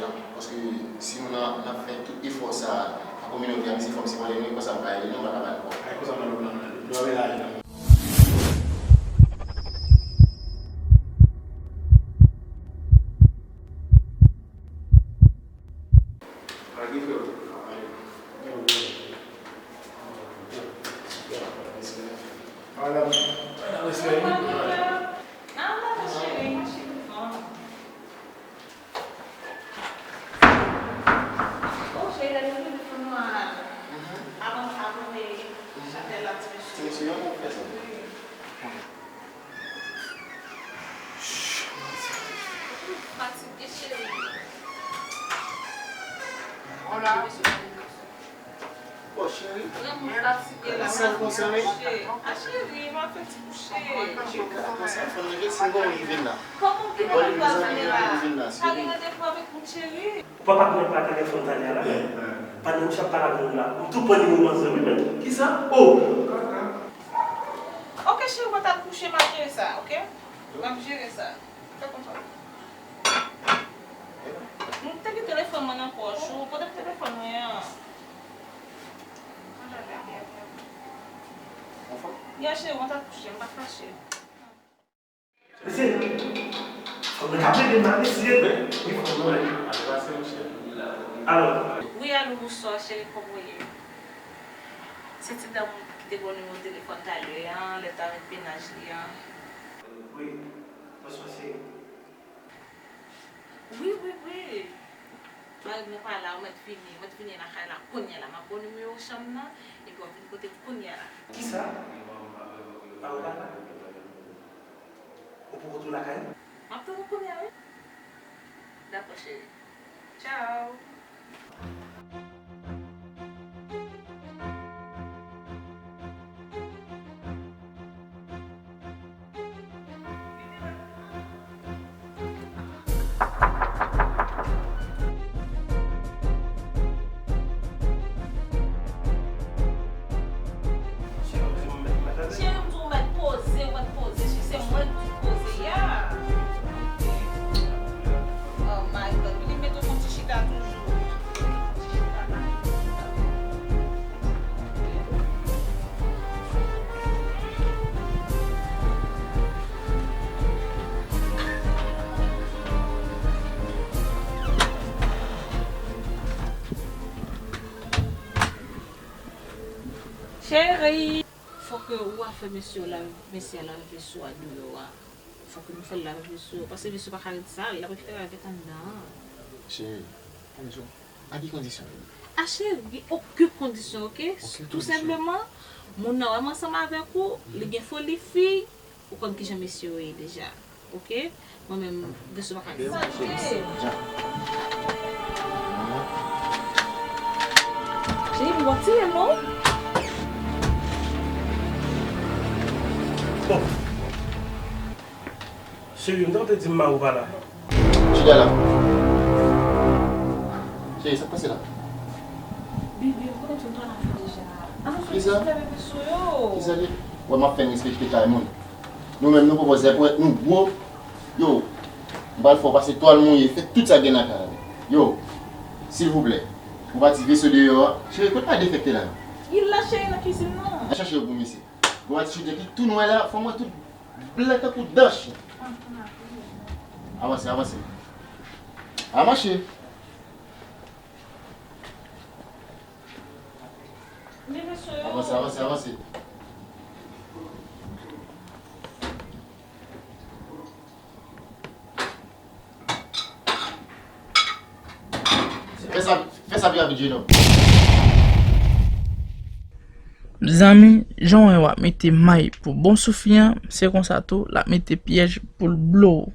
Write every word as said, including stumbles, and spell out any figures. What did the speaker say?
Paske si nou nan, n ap fè tout efò sa a nan kominote a, misye fò m sipòte nou, e konsa m pa ede nou, m pa ka ba nou kòb. Ay, konsa nou, nou, nou, nou, nou, nou, Fatige, cheri. Hola. Bon, cheri. Vrèman fatige la, m ap kouche. A, cheri, m ap fè ti kouche. Cheri, ka konsa, fò n rete, si n gon rive la. Kòman w gen randevou avè m la? Pa gen randevou avèk moun, cheri. Ou pa patnè pa telefòn talè a la? Patnè, ou chak pale avè m la. M tou pran nimewo manzè wi, men. Kisa? Oh! Ok, cheri, mwen t al kouche, m ap jere sa, ok? M ap jere sa. Fè konsa. M te gen telefòn mwen nan pòch ou. Pote m telefòn mwen an. Ya, cheri, mwen t al kouche, m pa fache. Mesye, fò nou ka plede mal, mesye. Wi, fò nou mal. Alò. Wi, alo, bonswa, cheri, kòman w ye? Se ti dam ki te ba w nimewo telefòn talè an, lè l t avèk mennaj li an. Wi, bonswa, cheri. Wi, wi, wi. Mari m nan pa la, ou mèt vini, ou mèt vini lakay la kounye a la. M ap ba w nimewo chanm nan, epi w ap vin kote m kounye a la. Kisa? A, ou pa la? Ou poko tou lakay ou? M ap tann ou kounye a, wi. Dakò, cheri. Tchao. Cheri, m di w mèt poze, w mèt poze, si se mwen ki di w poze, ya. Oh my God, li mete w konn ti chita toujou. Cheri, fòk ou a fè mesye a lave, mesye a lave veso a deyò a. Fòk nou fè l lave veso, paske veso pa ka ret sal, l ap ret fè ravèt anndan an. Cheri, pa bezwen. A ki kondisyon? A cheri, gen okenn kondisyon, ok? Okenn kondisyon. Tou senpleman, moun nan wè m ansanm avèk ou, li gen foli fi, ou konn kijan mesye yo ye deja, ok? Mwen menm, veso pa ka ret sal. Cheri, m wè ti non. Bon. Cheri, m tande di m mari w pa la. Chita la. Cheri, sa k pase la? Bebe, ou konnen tout tan ap fè deja. An nou fè ti lave veso yo. Kisa? Kisa li? Wè m ap fè n respekte kay moun. Nou menm nou poko zèpwèt, nou gwo. Yo, m pral fè w pase twal mouye, fè tout sa k gen nan kay la. Yo, silvouplè, ou pa ti veso deyò a. Cheri, kote pa defèkte la? Li la cheri nan kizin nan. Al chache yo pou misye. Gwo atitid ki tou nwè la, fò m wè tout blan tankou dan chen. Avanse, avanse. A mache. Avanse, avanse, avanse. Fè sa, fè sa pi rapid, jenòm. Zanmi, jan w wè w ap mete may pou bon sou fi an, se konsa tou l ap mete pyèj pou l blow.